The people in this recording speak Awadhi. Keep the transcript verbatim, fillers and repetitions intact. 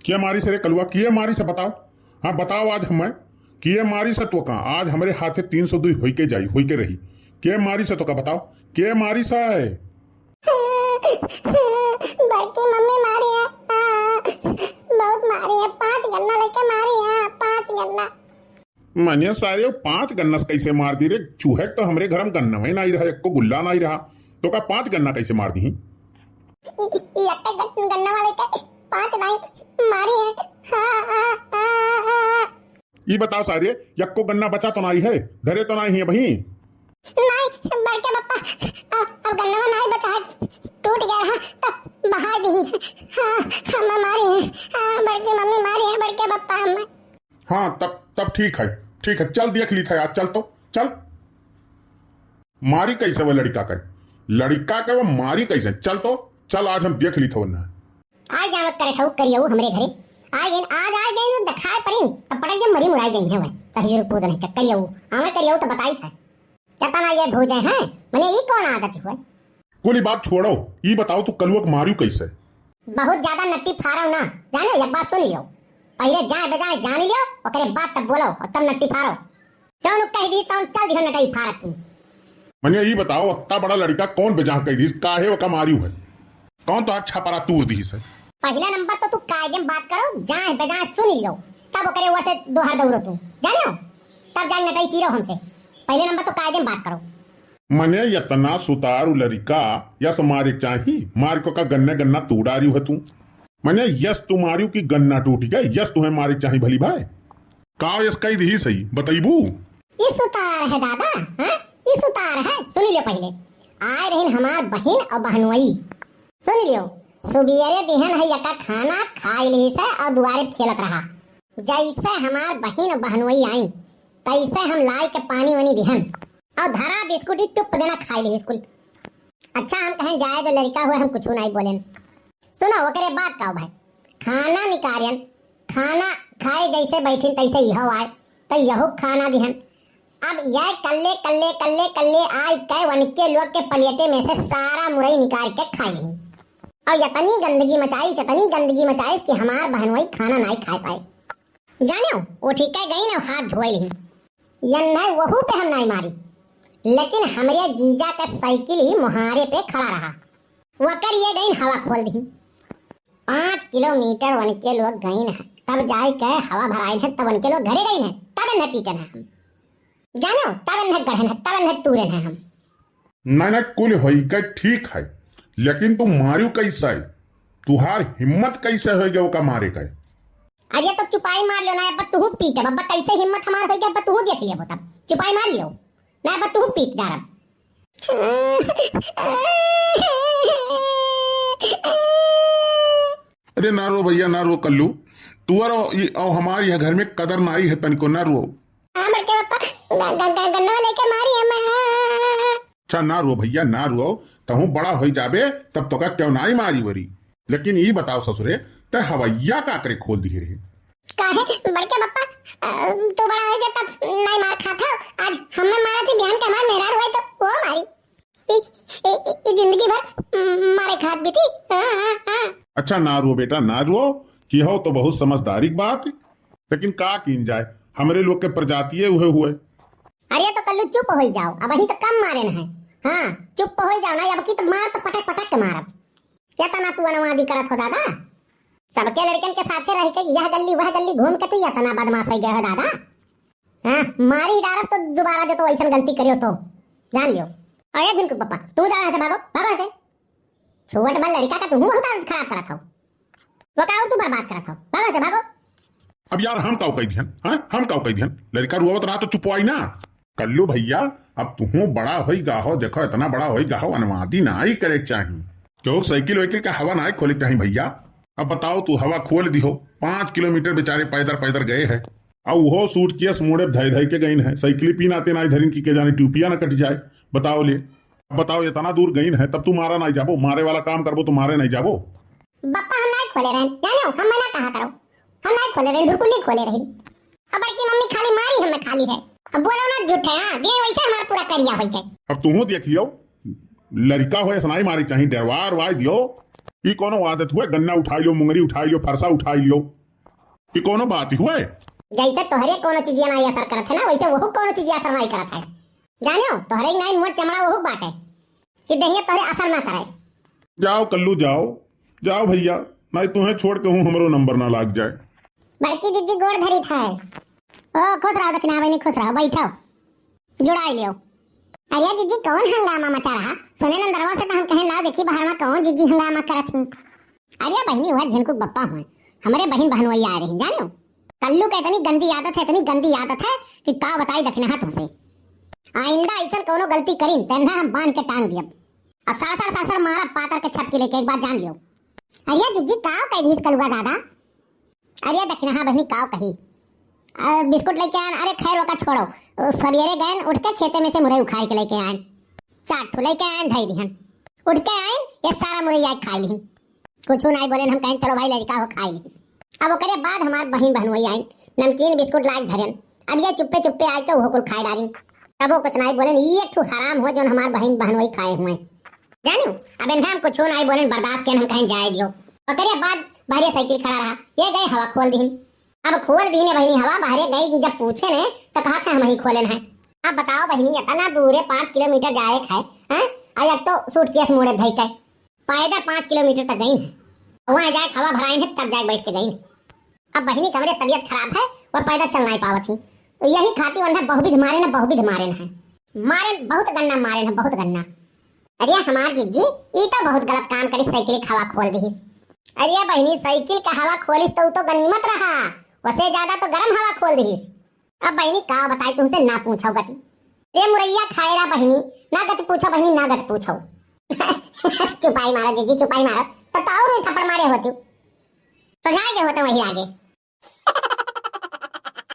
के मारिस रे कलुआ, के मारिस बताओ? हाँ, बताओ आज हमें, के मारिस तोका? आज हमरे हाथे तीन सौ दुई होई के जाई, होई के रही। के मारिस तोका बताओ, के मारिस है? बड़की मम्मी मारी है, हाँ, बहुत मारी है, पाँच गन्ना लेके मारी है, पाँच गन्ना। मने सारे, पाँच गन्ना से कैसे मार दी रे? चूहे तो हमरे घर में गन्ना ही नहीं रहा, एको गुल्ला नहीं रहा, तोका पाँच गन्ना कैसे मार दी? इ-, इ-, इ-, एक गन-, गन्ना वाले के पाँच नहीं, मारी है। हाँ, हाँ, हाँ, हाँ। ई बताओ सारे, यक्को गन्ना बचा तो नाई है, धरे तो नाई है अबहीं? नाई, बड़के बप्पा, अब, अब गन्नवा नाई बचा है, टूट गया है, तो बहा दी। हाँ, हाँ, मैं मारी है, हाँ, बड़की मम्मी मारी है, बड़के बप्पा, हमें। हाँ, तब, तब ठीक है, ठीक है, चल देख ली था यार, चल तो, चल। मारी कैसे वो लड़का के? लड़का के वो मारी कैसे? चल तो, चल, आज हम देख ली था वरना। आ जावत करे ठऊ करियऊ हमरे घरे। आ गइन, आज आ गइन, देखाए परिन, तब पटक के मरी मुराई गई है वह। सही रूप पूत नहीं चक्कर यऊ, आवे करियऊ तो बताई था। क्या तना ये भूजे हैं? मने ई कौन आदत हुए? कुली बात छोड़ो, ई बताओ तू कलुआ के मारियो कैसे? बहुत ज्यादा नट्टी फारो ना, जानो, एक बात सुन लियो। पहले जाए बजाए जान लियो, ओकरे बाद तब बोलो और तब नट्टी फारो। जौन कह दी तौन चल दिहो नटई फारत तू। मने ई बताओ, अत्ता बड़ा लड़का कौन बेजाह कह दीस, काहे ओका मारियो है? कौन तो अच्छा परा तूर दीस है? पहला नंबर तो तू कायदे में बात करो, जाए बेजाए सुन लियो, तब ओकरे ओर से दोहर दौड़ो तू, जानो? तब जाए नटई चीरो हमसे। पहले नंबर तो कायदे में बात करो। मने इतना सुतारू लड़का यस मारे चाही, मार को का गन्ने गन्ना तू डारियो है तू। मने यस तू मारियो कि गन्ना टूट गए, यस तुम्हें मारे चाही भली भाई। का यस कही रही सही, बतैबू? ई सुतार है दादा, हाँ? ई सुतार है, सुन लियो पहले। आए रहिन हमार बहिन और बहनोई। सुन लियो, सुबियरे दिहन है यका खाना खाई ली से और दुआरे पे खेलत रहा। जैसे हमार बहिन और बहनोई आइन, तैसे हम लाई के पानी वानी दिहन और धरा बिस्कुट ही चुप देना खाई ली स्कूल। अच्छा, हम कहें जाए दो लड़का हुए, हम कुछ नहीं बोलेन। सुनो, ओकरे बाद का भाई, खाना निकारियन, खाना खाए जैसे बैठिन तैसे यहो आए, तो यहो खाना दिहन। अब यह कल्ले, कल्ले, कल्ले, कल्ले आए के वनके लोग के पलेटे में से सारा मुरई निकाल के खाई ली। और इतनी गंदगी मचाइस, इतनी गंदगी मचाइस कि हमार बहनोई खाना नहीं खा पाए। जानो, वो ठीक है गई ना, हाथ धोए ली। यन्ने वहू पे हम नहीं मारी, लेकिन हमरे जीजा का साइकिल ही मुहारे पे खड़ा रहा। वकर ये गईन हवा खोल दी। पाँच किलोमीटर वनके लोग गईन है, तब जाए के हवा भराइन है, तब वनके लोग घरे गईन है, तब इन्हें पीटन है हम। जानो, तब इन्हें गढ़न है, तब इन्हें तूरन है हम। नहीं, नहीं, कुल होई के ठीक है, लेकिन तू मारियो कैसे? तुहार हिम्मत कैसे होई गए ओका मारे के? अरे तो चुपाई मार लो ना, अब तू पीट, अब कैसे हिम्मत हमार होई गए, अब तू देख लियो तब। चुपाई मार लियो ना, अब तू पीट डारब। अरे ना रो भैया, ना रो कल्लू, तुअर औ, ई, औ हमार यह घर में कदर नाई है तनिको, ना रो। हाँ, बड़के पापा, ग-, ग-, ग-, गन्ना लेके मारी है मैं। अच्छा, ना रो भैया, ना रो, तहूँ बड़ा होई जाबे, तब तोका क्यों नाई मारी वरी। लेकिन ई बताओ ससुरे, ते हवैया का करे खोल दिए रहे? काहे, बड़के पापा, अ, तू बड़ा होई जा तब नाई मार खात हो, आज हमें मारा थी बिहान के हमार मेहरारू है तो वो मारी। ई, ई, ई, ई जिंदगी भर, उम, मारे खात बीती। हाँ, हाँ, हाँ। अच्छा, ना रो बेटा, ना रो, कि हो तो बहुत समझदारी की बात, लेकिन का कीन जाए, हमरे लोग के प्रजातिये उहे हुए। अरे तो कल्लू चुप होई जाओ, अबहीं तो कम मारे न है। हाँ, चुप होई जाओ ना, अब की तो मार तो पटक पटक के मारब। क्या तना तू अनवादी करत हो दादा? सबके लड़कन के साथे रह के यह गल्ली वह गल्ली घूम के तू इतना बदमाश हो गया हो दादा। हाँ, मारी डारब तो दोबारा जो तो ऐसन गलती करियो तो जान लियो। अरे झुनकू पापा, तू जा यहाँ से, भागो, भागो यहाँ से। छोट बा लड़का का तुहूँ बहुत आदत खराब करत हो। वो का और तू बर्बाद करत हो। भागो यहाँ से, भागो। अब यार हम काऊ कह दिहन, हाँ? हम काऊ कह दिहन? लड़का रुआवत रहा तो चुपवाई ना। कल्लू भैया, अब तुहूँ बड़ा होई गा हो, देखो इतना बड़ा होई गा हो, अनवादी ना आई करे के चाही। क्यों साइकिल वाइकिल का हवा ना आई खोले के चाही भैया। अब बताओ तू हवा खोल दिहो, पाँच किलोमीटर बेचारे पैदल पैदल गए हैं। अब वो सूटकेस मूड़े धई धई के गईन है, साइकिल पी नाते ना धरिन की के जाने ट्यूपिया ना कट जाए। बताओ ले, अब बताओ इतना दूर गईन है तब तू मारा नहीं जाबो, मारे वाला काम करबो तो मारे नहीं जाबो। बप्पा हम नहीं खोले रहन, जानो हम मना कहा करो, हम नहीं खोले रहन, बिल्कुल नहीं खोले रहन। अब बड़की मम्मी खाली मारी हमें खाली है, अब बोलो ना झूठे, हाँ, दे वैसे हमार पूरा करिया होई गए। अब तुहूँ देख लियो, लड़का होए सनाई मारी चाही, डरवा अरवाई दियो। ई कौनो आदत हुए? गन्ना उठाइ लियो, मुंगरी उठाइ लियो, फरसा उठाइ लियो, ई कौनो बात हुए? जैसे तोहरे कौनो चीजिया नाहीं असर करत है ना, वैसे वहू कौनो चीजिया असर नाहीं करत है। जानियो, तोहरे ही नाहीं मोट चमड़ा वहू बाटे कि देहिया तोहरे असर ना करे। जाओ कल्लू, जाओ, जाओ भइया, नाहीं तुहें छोड़ के हूँ हमरो नंबर ना लाग जाए। बड़की जिज्जी गोड़ धरित है। ओ, खुश रहो दखिनहा बहिनी, खुश रहो, बैठो, जुड़ाई लियो। अरे जिज्जी, कौन हंगामा मचा रहा? सुने नंदरवा से तो हम कहेन, लाओ देखी बाहर मा कौन जिज्जी हंगामा करत ही। अरे बहिनी, वह झिनकू क बप्पा हुए, हमरे बहिन बहनोई आए रही, जानियो। कल्लू क इतनी गंदी आदत है, इतनी गंदी आदत है कि का बताई दखिनहा तुमसे। आइंदा अइसन कौनो गलती करिन, तेन्हा हम बांध के टांग दियब। और सड़ सड़ सड़ सड़ मारब पातर के छपकी लेके, एक बात जान लियो। अरे जिज्जी, का कह दीस कलुआ दादा? अरे दखिनहा बहिनी, काव कही, अ, बिस्कुट लेके आएन, अरे खैर ओका छोड़ो, अ, सवेरे गएन उठ के खेते में से मुरई उखाड़ के लेके आएन, चार ठो लेके आएन, धई दिहन, उठ के आएन, ये सारा मुरई आए खाइ लिहिन, कुछ नाहीं बोलेन। हम कहेन चलो भाई लड़का हो, खाइ लिहिस। अब ओकरे बाद हमार बहिन बहनोई आइन, नमकीन बिस्कुट लाइके धरेन, अब ये चुप्पे चुप्पे आइके वो कुल खाइ डारिन, तबो कुछ नाहीं बोलेन। ये एक ठो हराम हुआ जौन हमार बहिन बहनोई खाए हुए। जानियो, अब इन्हें हम कुछ नाहीं बोलेन, बर्दाश्त केन, हम कहेन जाए दियो। ओकरे बाद बहरे साइकिल खड़ा रहा, ये गए हवा खोल दिहिन। अब खोल दिहिन बहिनी हवा, बहरे गई जब पूछेन तो कहा था हम ही खोलेन है। अब बताओ बहिनी, इतना दूर है, पाँच किलोमीटर जाए क है, हैं? और एक तो सूटकेस मोड़े धई के पैदल पाँच किलोमीटर तक गई है, वहाँ जाए क हवा भराइन है तब जाए बैठ के गई है। अब बहिनी क हमरे तबियत खराब है, वह पैदल चल नाहीं पावत ही, तो यही खातिर उन्हें बहुविध मारेन, बहुविध मारेन है। मारेन, बहुत गन्ना मारेन है, बहुत गन्ना। अरे हमार जिज्जी, ई तो बहुत गलत काम करिस, साइकिल क हवा खोल दिहिस। अरे बहिनी, साइकिल क हवा खोलिस तो ऊ तो गनीमत रहा, वसे ज्यादा तो गरम हवा खोल दिहिस। अब बहिनी का बताई तुमसे, ना पूछो गति। रे मुरैया खाए रा बहिनी, ना गति पूछो बहिनी, ना गति पूछो। चुपाई मारो जिज्जी, चुपाई मारो, तब तो और ही थप्पड़ मारे होती, सुझाए के होते वही आगे।